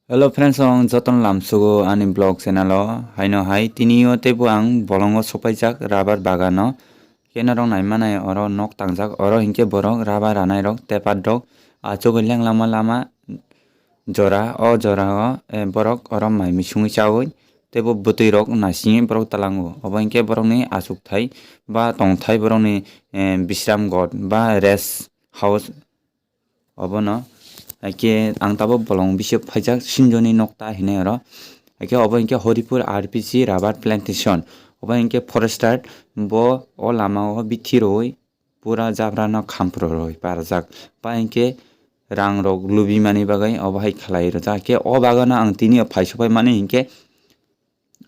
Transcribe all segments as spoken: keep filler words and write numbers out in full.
Hello friends, ang jotono lamsugo ani vlog channel o. Haino hai tini o teibo ang bolongo sopaijak rubber bagano. Khe norok naimanai oro nok tangjak, oro hinkhe borok rubber ranai rok, tepat rok achugwi leng lama lama jora, o jora o, eh, borok oro mai misungwi chawi teibo bwtwi rok naisingwi borok talango. Obo hinkhe borokni achukthai ba tongthai borokni, eh, bisram god ba rest house. Obono, haikhe ang tabuk bolong bisingo phaijak sinjoni nokta hinwi oro. Haikhe obo hinkhe Horipur R P C rubber plantation. Obo hinkhe forester bo o lama o bithi rwi pura jabra no khampro rwi parjak. Ba hinkhe rang rok lubi mani bagwi obo hai khlai rwjak. Haikhe o bagano ang tini o phai sopai mani hinkhe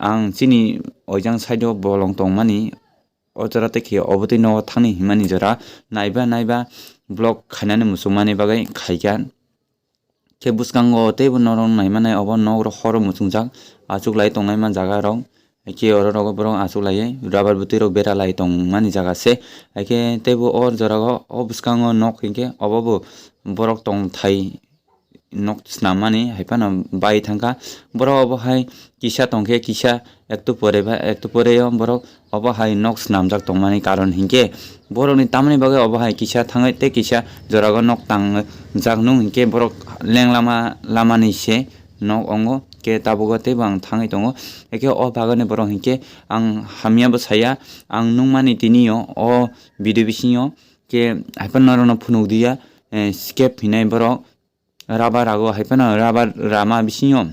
ang chini oijang side o bolong tongmani, o jora tei khe obo tei nogo thangni himani jora naiba naiba vlog khainani muchungmani bagwi khaikha. Khe bwskango teibo norok naimanai obo nok rok horo muchungjak, achuklai tongnaima jaga rok, haikhe oro rogo borok achuklaiwi rubber bwtwi rok bera lai tongmani jaga se, haikhe teibo o jora o, o bwskango nok hinkhe obo bo borok tongthai nok snammani hai phano bai thangkha. Borok obo hai kisa tongkhe kisa ektu pore ba ektu pore o borok obo hai nok snamjak tongmani karon hinkhe borokni tamoni bagwi obo hai kisa thangwi tei kisa jorago nok tangjak nung hinkhe borok leng lama lamani se nok ongo khe tabuk teibo ang thangwi tongo. Haikhe o bagani borok hinkhe ang hamya bo saya, ang nungmani tini o, o video bisingo khe hai phano norokno phunuk diya, eh, skep hinai borok. Rubber rago hai phano rubber rama bisingo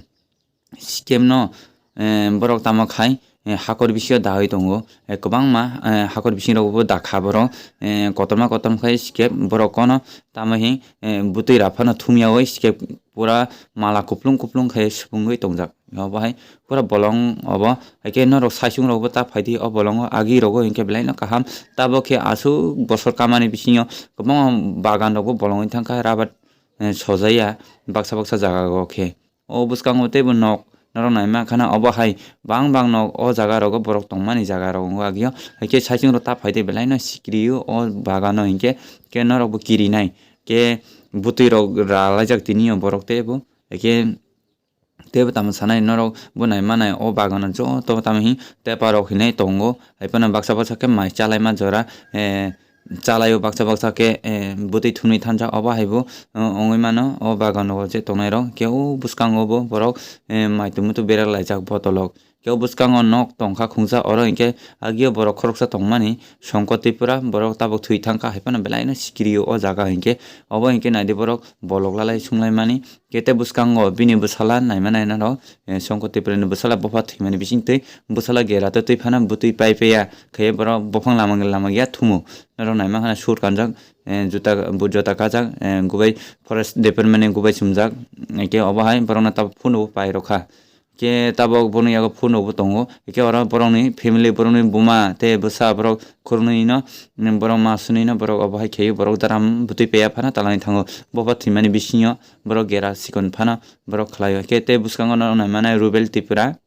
scam no, eh, borok tamo khai, eh, hakor bisingo dawi tongo, eh, kwbangma, eh, hakor bising rogo bo dakha borok, eh, kotorma kotorma khai scam borok kono tamo hi, eh, bwtwi rap phano thumya oi scam pura mala kuplung kuplung khai supungwi tongjak. Obo hai pura bolong obo, haikhe norok saichung rok bo ta phaidi o bolongo agi rogo hinkhe belai no kaham. Tabok khe aswk bosor kamani bisingo kwbangma bagan rok bo bolongwi thangkha rubber, eh, sojaya baksa baksa jaga o khe. O bwskango teibo nok norok naima khana obo hai bang bang nok o jaga rogo borok tongmani jaga rok wngwi agio. Haikhe saichung rok ta phaidi belai no sikiri o bagano hinkhe khe norok bo kirinai khe bwtwi rok ralaijak tini o borok teibo. Haikhe teibo tamo sanai norok bo naimanai o bagano joto tamo hi tepa rok hinwi tongo. Hai phano baksa baksa khe mai chalaima jora, eh, chalaio baksa baksa khe, eh, bwtwi thumwi thansa obo hai bo, eh, wngwi mano o bagano je tongnai rok. Khe o bwskango bo borok, eh, mai tongmwtwi berak laijak botolok. Khe o bwskango nok tongkha khungsa oro hinkhe agio borok khoroksa tongmani Songkot Tripura borok tabuk thwi thangkha hai phano belai no sikiri o jaga hinkhe obo hinkhe naidi borok bolok lalai sunglai mani. Khe tei bwskango bini bwsala naima naina rok, eh, Songkot Tripura ni bwsala bopha thwimani bising twi bwsala gera tei twi phano bwtwi pai paiya khe borok bophang lama lama ya thumu norok naima khana sur kanjak, eh, juta bo jota kajak, eh, gubai forest department ni gubai chumjak, eh, khe obo hai borok no tabuk phunuk pai rokha. Khe tabok bono yago phunukbo tongo. Khe oro borokni family, borokni buma tei bwsa, borok khoroknwino, borok ma swnwino borok obo hai khe borok daram bwtwi paiya phano talani thango. Bobo thwimani bisingo borok gera sikon phano borok khlaio. Khe tei bwskango no naimanai Rubel Tripura,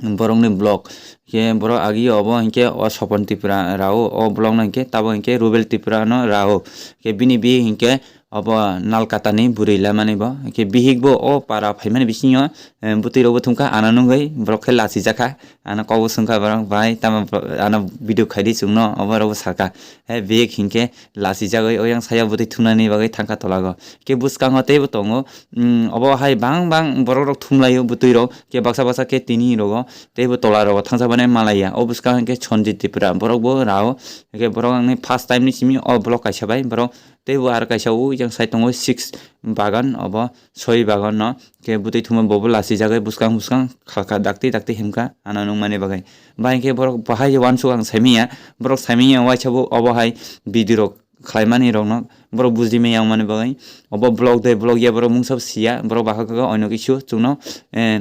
borokni block. Khe borok agio obo hinkhe o Sopon Tripura rao, o block no hinkhe tabok hinkhe Rubel Tripura no rao. Khe bini bihik hinkhe obo Nalkatani bwrwi lamani bo. Khe bihik bo o para phaimani bisingo, eh, bwtwi rokbo thumkha, ano nugwi borok khe lachijakha. Ano kokbo swngkha borok, "Bai, tamo ano video khaidi chwngno?" Obo rokbo sakha. He bihik hinkhe lachijagwi oyang saya bwtwi thumnani bagwi thangkha tolago. Khe bwskango teibo tongo, mm, obo hai bang bang borok rok thumlaio bwtwi rok. Khe baksa baksa khe tini rogo teibo tola rogo thangsa mane malaiya. O bwskango hinkhe Sanjit Tripura borok bo rao. Khe borok angni first time ni simi o block kaisa bai borok teibo aro kaisa o yang side tongo six bagan, obo soi bagan no khe bwtwi thumwi bobo lachijagwi bwskang bwskang khalkha, dakti dakti himkha ano nungmani bagwi. Bahai khe borok bahai uansuk ang saimanya, borok saimanya uaisa bo obo hai video rok khlaimani rokno borok bujimaya wngmani bagwi. Obo block de block ya borok mungsa bo siya, borok bahai khe oino kisu chwngno, eh,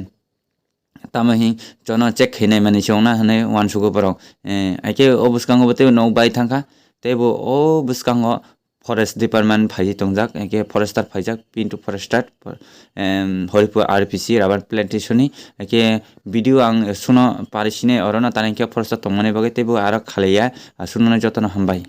tamo hi jono check khainai mani se ongna hinwi uansugo borok. Eh, haikhe o bwskango bo teibo nok bai thangkha, teibo o bwskango forest department phaiwi tongjak, haikhe forester phaijak, Pintu forester, em, Horipur R P C rubber plantation ni. Haikhe video ang suno pari sinai orono tani hinkhe forester tongmani bagwi teibo aro khalaiya, aswkno jotono hambai.